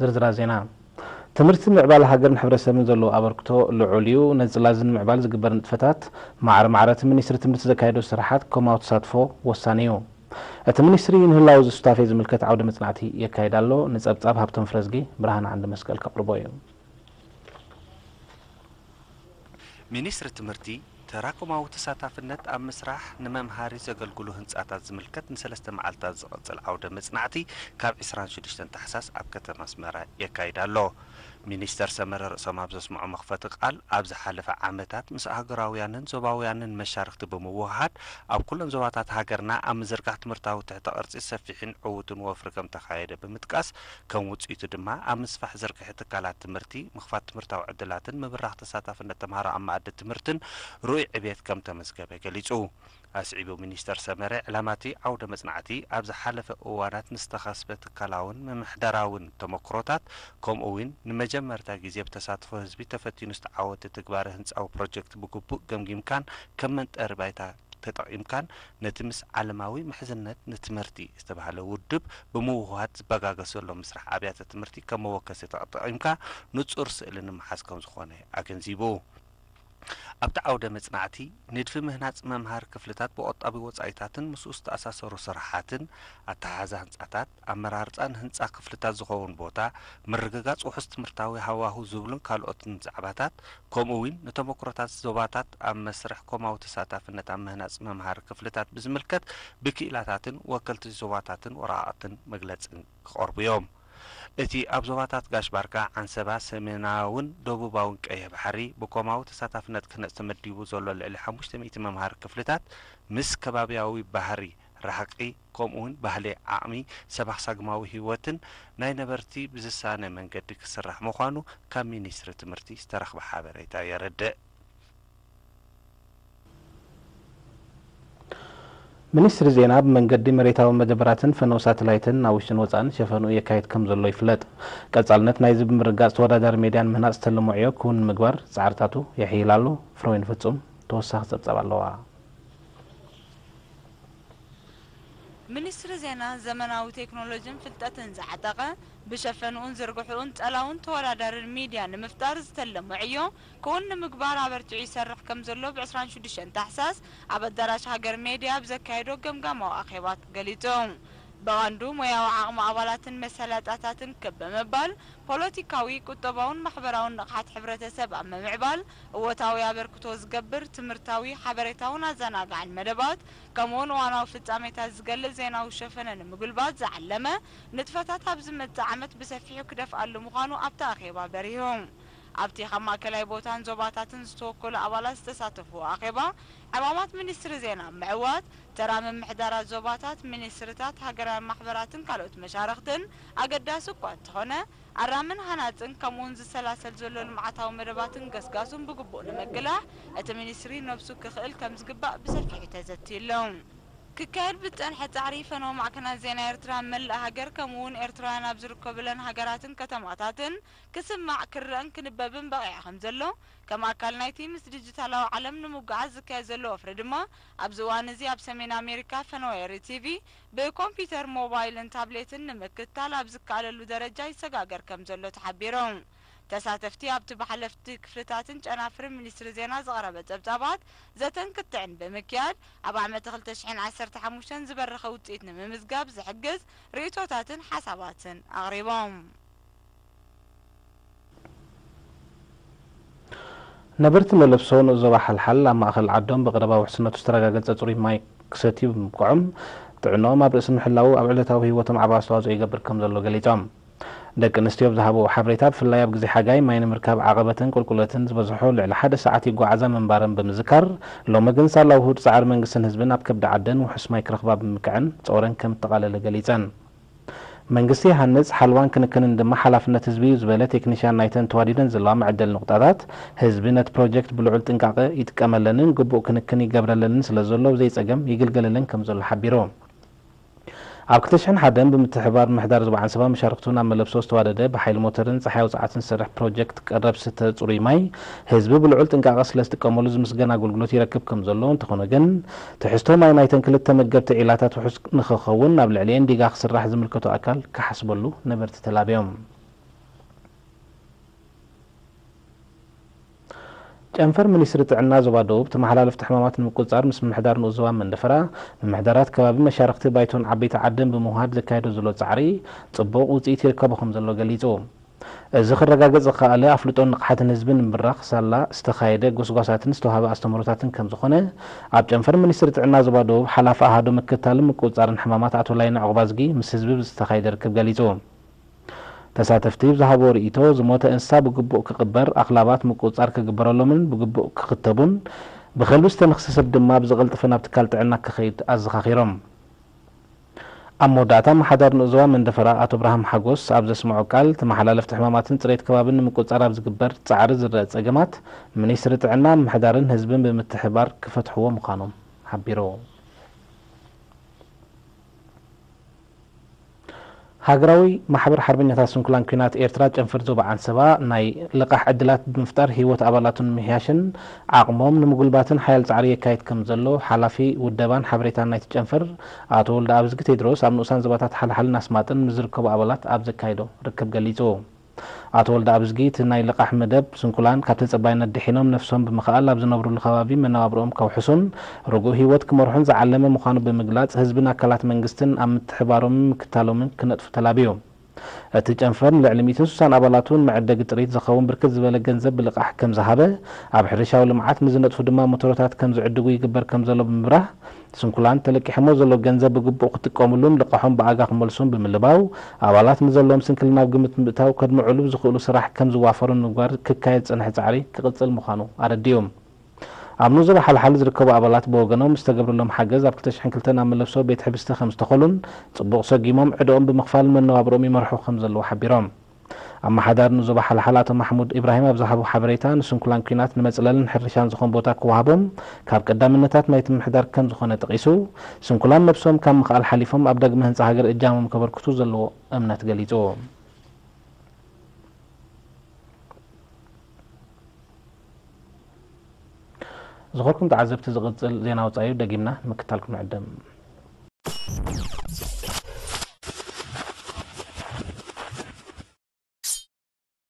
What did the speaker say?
ዝርዝራ ዜና። ትምህርቲ ምዕባለ ሃገርን ሕብረተሰብን ዘለዎ ኣበርክቶ ልዑል እዩ። ነዚ ጽላል እዚ ንምዕባል ዝግበር ንጥፈታት ማዕረ ማዕረ እቲ ሚኒስትሪ ትምህርቲ ዘካየዶ ስራሓት ኮማዊ ተሳትፎ ወሳኒ እዩ። እቲ ሚኒስትሪ ንህላው እዚ ሱታፌ ዝምልከት ዓውደ መጽናዕቲ የካይድ ኣሎ። ንጸብጻብ ሃብቶም ፍረዝጊ ብርሃን ዓንዲ መስቀል ከቕርቦ እዩ። ሚኒስትሪ ትምህርቲ ተራኮማዊ ተሳታፍነት ኣብ ምስራሕ ንመምሃሪ ዘገልግሉ ህንፃታት ዝምልከት ንሰለስተ መዓልታት ዝቐፅል ዓውደ መፅናዕቲ ካብ ዕስራን ሽዱሽተን ታሕሳስ ኣብ ከተማ ኣስመራ የካይድ ኣሎ። ሚኒስተር ሰመረ ርእሶም ኣብ ዘስምዖ መኽፈቲ ቃል ኣብ ዝሓለፈ ዓመታት ምስ ኣህጉራውያንን ዞባውያንን መሻርኽቲ ብምውህሃድ ኣብ ኩለን ዞባታት ሃገርና ኣብ ምዝርጋሕ ትምህርታዊ ትሕተ ቅርፂ ሰፊሕን ዕዉትን ወፍሪ ከም ተኻየደ ብምጥቃስ ከም ውፅኢቱ ድማ ኣብ ምስፋሕ ዝርግሐ ትካላት ትምህርቲ፣ ምኽፋት ትምህርታዊ ዕድላትን ምብራኽ ተሳታፍነት ተምሃሮ ኣብ መኣዲ ትምህርትን ርኡይ ዕብየት ከም ተመዝገበ ገሊጹ። ኣስዒቡ ሚኒስተር ሰመረ ዕላማ እቲ ዓውደ መጽናዕቲ ኣብ ዝሓለፈ እዋናት ንዝተኸስበ ትካላውን ምምሕዳራውን ተመክሮታት ከምኡ እውን ንመጀመርታ ግዜ ብተሳትፎ ህዝቢ ተፈቲኑ ዝተዓወተ ትግባረ ህንጻዊ ፕሮጀክት ብግቡእ ገምጊምካን ከም መንጠሪ ባይታ ተጠቒምካን ነቲ ምስ ዓለማዊ ምሕዝነት ንትምህርቲ ዝተባህለ ውድብ ብምውህሃድ ዝበጋገስ ዘሎ ምስራሕ ኣብያተ ትምህርቲ ከም መወከሲ ተጠቒምካ ንጹር ስእሊ ንምሓዝ ከምዝኾነ ኣገንዚቡ። ኣብቲ ዓውደ መጽናዕቲ ንድፊ ምህናጽ መምሃሪ ክፍልታት ብቆጣቢ ወጻኢታትን ምስኡ ዝተኣሳሰሩ ስራሓትን፣ ኣተሓሕዛ ህንጻታት፣ ኣመራርጻ ንህንጻ ክፍልታት ዝኸውን ቦታ፣ ምርግጋጽ ውሑስ ትምህርታዊ ሃዋሁ ዝብሉን ካልኦትን ዛዕባታት ከምኡ እውን ንተመክሮታት ዞባታት ኣብ መስርሕ ኮማዊ ተሳታፍነት ኣብ ምህናጽ መምሃሪ ክፍልታት ብዝምልከት ብክኢላታትን ወከልቲ ዞባታትን ወረቓቕትን መግለጽን ክቐርቡ እዮም። እቲ ኣብ ዞባታት ጋሽ ባርካ፣ ዓንሰባ፣ ሰሜናውን ደቡባውን ቀይሕ ባሕሪ ብኮማዊ ተሳታፍነት ክህነጽ ተመዲቡ ዘሎ ልዕሊ ሓሙሽተ ሚእቲ መምሃሪ ክፍልታት ምስ ከባብያዊ ባህሪ ርሕቂ ከምኡውን ባህሊ ዓቕሚ ሰባኽሳግማዊ ህይወትን ናይ ነበርቲ ብዝሳነ መንገዲ ክስራሕ ምዃኑ ካብ ሚኒስትሪ ትምህርቲ ዝተረኽበ ሓበሬታ የረድእ። ሚኒስትሪ ዜና ብመንገዲ መሬታዊ መደበራትን ፈነው ሳተላይትን ናብ ውሽጥን ወጻእን ሸፈንኡ የካይድ ከም ዘሎ ይፍለጥ። ቀጻልነት ናይዚ ብምርጋጽ ተወዳዳሪ ሜድያ ንምህናጽ ዝተለሞ ዕዮ ክውን ንምግባር ጻዕርታቱ የሕይል ኣሎ። ፍረወይኒ ፍጹም ተወሳኺ ጸብጻብ ኣለዋ። ሚኒስትሪ ዜና ዘመናዊ ቴክኖሎጂን ፍልጠትን ዝዓጠቐ ብሸፈንኡን ዝርግሕኡን ጸላውን ተወዳዳርን ሚድያ ንምፍጣር ዝተለሞ ዕዮ ክውን ንምግባር ኣበርቲዑ ይሰርሕ ከም ዘሎ ብ ዕስራን ሽዱሽተን ታሕሳስ ኣብ ኣዳራሽ ሃገር ሜድያ ኣብ ዘካየዶ ገምጋማዊ ኣኼባ ገሊጹ። ብቐንዱ ሞያዊ ዓቕሚ ኣባላትን መሳለጥያታትን ክብ ብምባል ፖለቲካዊ፣ ቁጠባውን ማሕበራውን ንቕሓት ሕብረተሰብ ኣብ ምምዕባል እወታዊ ኣበርክቶ ዝገብር ትምህርታዊ፣ ሓበሬታውን ኣዘናጋዕን መደባት ከምኡውን እዋናዊ ፍጻሜታት ዝገልጽ ዜናዊ ሸፈነ ንምጉልባት ዝዓለመ ንጥፈታት ኣብ ዝመጽእ ዓመት ብሰፊሑ ክደፍኣሉ ምዃኑ ኣብቲ ኣኼባ በሪሁ። ኣብቲ ካብ ማእከላይ ቦታን ዞባታትን ዝተወከሉ ኣባላት ዝተሳተፍዎ ኣኼባ፣ ዕማማት ሚኒስትሪ ዜና ምዕዋት፣ ተራ ምምሕዳራት ዞባታት፣ ሚኒስትርታት፣ ሃገራውያን ማሕበራትን ካልኦት መሻርኽትን ኣገዳሲ እኳ እንተኾነ፣ ኣራምን ሃናጽን ከምኡውን ዝሰላሰል ዘሎ ልምዓታዊ መደባትን ገስጋሱን ብግቡእ ንምግላሕ እቲ ሚኒስትሪ ነብሱ ክኽእል ከም ዝግባእ ብሰፊሑ ተዘትዩ ኣሎ። ክካየድ ብዝጸንሐ ጻዕሪ ፈነወ ማዕከናት ዜና ኤርትራ ኣብ መላእ ሃገር ከምኡውን ኤርትራውያን ኣብ ዝርከቡለን ሃገራትን ከተማታትን ክስማዕ፣ ክረኣን ክንበብን በቒዑ ከም ዘሎ፣ ከም ኣካል ናይቲ ምስ ዲጂታላዊ ዓለም ንምጉዓዝ ዝካየድ ዘሎ ወፍሪ ድማ ኣብዚ እዋን እዚ ኣብ ሰሜን ኣሜሪካ ፈነወ ኤሪ ቲቪ ብኮምፒተር፣ ሞባይልን ታብሌትን ንምክትታል ኣብ ዝከኣለሉ ደረጃ ይሰጋገር ከም ዘሎ ተሓቢሩ። ተሳተፍቲ ኣብቲ ብሓለፍቲ ክፍልታትን ጨናፍርን ሚኒስትሪ ዜና ዝቐረበ ጸብጻባት ዘተን ክትዕን ብምክያድ ኣብ ዓመት ክልተ ሽሕን ዓሰርተ ሓሙሽተን ዝበረኸ ውጽኢት ንምምዝጋብ ዝሕግዝ ርእይቶታትን ሓሳባትን ኣቕሪቦም። ነበርቲ መለብሶ ንኡስ ዞባ ሓልሓል ኣብ ማእኸል ዓዶም ብቐረባ ውሕስነቱ ዝተረጋገጸ ጽሩይ ማይ ክሰትዩ ብምብቅዖም ጥዕንኦም ኣብ ርእሲ ምሕላዉ ኣብ ዕለታዊ ህይወቶም ዓቢ ኣስተዋጽኦ ይገብር ከም ዘሎ ገሊጾም። ደቂ ኣንስትዮ ብዝሃብኦ ሓበሬታ ብፍላይ ኣብ ግዜ ሓጋይ ማይ ንምርካብ ዓቐበትን ቁልቁለትን ዝበዝሖ ልዕሊ ሓደ ሰዓት ይጓዓዛ ምንባረን ብምዝካር ሎሚ ግን ሳላ ውሁድ ጻዕሪ መንግስትን ህዝብን ኣብ ከብዲ ዓደን ውሑስ ማይ ክረኽባ ብምብቅዐን ጾረን ከም እተቓለለ ገሊጸን። መንግስቲ ይሃንጽ፣ ሓልዋን ክንክንን ድማ ሓላፍነት ህዝቢ እዩ ዝበለ ቴክኒሽያን ናይተን ተዋዲደን ዘለዋ መዐደሊ ኑቕጣታት፣ ህዝቢ ነቲ ፕሮጀክት ብልዑል ጥንቃቐ ይጥቀመለንን ግቡእ ክንክን ይገብረለንን ስለዘሎ ብዘይጸገም ይግልገለለን ከምዘሎ ሓቢሩ። ኣብ ክልተ ሽሕን ሓደን ብምትሕብባር ምምሕዳር ዞባ ዓንሰባ መሻርኽቱ ናብ መለብሶ ዝተዋደደ ብሓይሊ ሞተርን ጸሓያዊ ጸዓትን ዝሰርሕ ፕሮጀክት ቀረብ ዝስተ ጽሩይ ማይ ህዝቢ ብልዑል ጥንቃቐ ስለዝጥቀመሉ ዝምስገን ኣገልግሎት ይረክብ ከምዘሎ እንተኾነ ግን ትሕዝቶ ማይ ናይተን ክልተ መገብቲ ዒላታት ውሑስ ንኽኸውን ኣብ ልዕሊኤን ዲጋ ክስራሕ ዝምልከቶ ኣካል ክሓስበሉ ነበርቲ ተላብዮም። ጨንፈር ሚኒስትሪ ጥዕና ዞባ ደቡብ ተመሓላለፍቲ ሕማማት ንምቁፅፃር ምስ ምምሕዳር ንኡስ ዞባ መንደፈራ፣ ምምሕዳራት ከባቢ፣ መሻርኽቲ ባይቶን ዓበይቲ ዓድን ብምውሃድ ዘካየዶ ዘሎ ፃዕሪ ፅቡቕ ውፅኢት ይርከቦ ከም ዘሎ ገሊፁ። እዚ ክረጋገፅ ዝኸኣለ ኣፍልጦን ንቕሓትን ህዝቢ ንምብራኽ ሳላ ዝተኻየደ ጎስጓሳትን ዝተዋሃበ ኣስተምህሮታትን ከም ዝኾነ ኣብ ጨንፈር ሚኒስትሪ ጥዕና ዞባ ደቡብ ሓላፊ ኣሃዱ ምክትታልን ምቁፅፃርን ሕማማት ኣቶ ላይነ ዑቕባዝጊ ምስ ህዝቢ ብዝተኻየደ ርክብ ገሊፁ። ተሳተፍቲ ብዝሃብዎ ርእይቶ፣ ዝሞተ እንስሳ ብግቡእ ክቕበር፣ ኣኽላባት ምቁጽጻር ክግበረሎምን ብግቡእ ክኽተቡን፣ ብኸልቢ ዝተነኽሰ ሰብ ድማ ብዝቐልጠፈ ናብ ትካል ጥዕና ክኸይድ ኣዘኻኺሮም። ኣብ መወዳእታ፣ ኣመሓዳሪ ንኡስ ዞባ መንደፈራ ኣቶ ኣብርሃም ሓጎስ ኣብ ዘስምዖ ቃል፣ ተመሓላለፍቲ ሕማማትን ጽሬት ከባብን ንምቁጽጻር ኣብ ዝግበር ጻዕሪ ዝረኣ ጸገማት፣ ሚኒስትሪ ጥዕና፣ ምምሕዳርን ህዝብን ብምትሕብባር ክፈትሕዎ ምዃኖም ሓቢሩ። ሃገራዊ ማሕበር ሓርበኛታት ስንኩላን ኲናት ኤርትራ ጨንፈር ዞባ ዓንሰባ ናይ ልቓሕ ዕድላት ብምፍጣር ህይወት ኣባላቱ ንምምሕያሽን ዓቕሞም ንምጉልባትን ሓያል ጻዕሪ የካይድ ከም ዘሎ ሓላፊ ውደባን ሓበሬታን ናይቲ ጨንፈር ኣቶ ወልደኣብዝጊ ቴድሮስ ኣብ ንኡሳን ዞባታት ሓልሓልን ኣስማጥን ምስ ዝርከቡ ኣባላት ኣብ ዘካየዶ ርክብ ገሊጹ። ኣቶ ወልደኣብዝጊ እቲ ናይ ልቓሕ መደብ ስንኩላን ካብ ተጸባይነት ድሒኖም ነፍሶም ብምኽኣል ኣብ ዝነብሩሉ ከባቢ መነባብርኦም ከውሕሱን ርጉእ ህይወት ክመርሑን ዝዓለመ ምዃኑ ብምግላጽ ህዝብን ኣካላት መንግስትን ኣብ ምትሕባሮምን ምክታሎምን ክነጥፉ ተላብዩ። እቲ ጨንፈር ንልዕሊ ሚእትን ስሳን ኣባላቱ ንመዐደጊ ጥሪት ዝኸውን ብርክት ዝበለ ገንዘብ ብልቓሕ ከም ዝሃበ ኣብ ሕርሻዊ ልምዓት ንዝነጥፉ ድማ ሞተሮታት ከም ዝዕድጉ ይግበር ከም ዘሎ ብምብራህ ስንኩላን ተለቂሖሞ ዘሎ ገንዘብ ብግቡእ ክጥቀሙሉን ልቓሖም ብኣጋ ክመልሱን ብምልባው ኣባላት ንዘለዎም ስንክልና ኣብ ግምት ብምእታው ከድምዑሉ ብዝኽእሉ ስራሕ ከም ዝዋፈሩ ንምግባር ክካየድ ዝጸንሐ ጻዕሪ ክቕጽል ምዃኑ ኣረዲኡ። ኣብ ንኡስ ዞባ ሓልሓል ዝርከቡ ኣባላት ብወገኖም ዝተገብረሎም ሓገዝ ኣብ ክልተ ሽሕን ክልተን ኣብ መለሶ ቤት ሕብስቲ ከም ዝተኸሉን ጽቡቕ ሰጊሞም ዕድኦም ብምኽፋል መነባብሮኦም ይመርሑ ከም ዘለዉ ሓቢሮም። ኣመሓዳሪ ንኡስ ዞባ ሓልሓል ኣቶ ማሕሙድ ኢብራሂም ኣብ ዝሃቦ ሓበሬታ ንስንኩላን ኲናት ንመጽለልን ሕርሻን ዝኾን ቦታ ክወሃቦም ካብ ቀዳምነታት ናይቲ ምምሕዳር ከም ዝኾነ ጠቒሱ ስንኩላን ነብሶም ካብ ምኽኣል ሓሊፎም ኣብ ዳግመ ህንጻ ሃገር እጃሞም ከበርክቱ ዘለዎ እምነት ገሊጹ። ዝኾርኩም ተዓዘብቲ ዝቕጽል ዜና ወጻኢ ደጊምና ንምክታልኩም ንዕድም።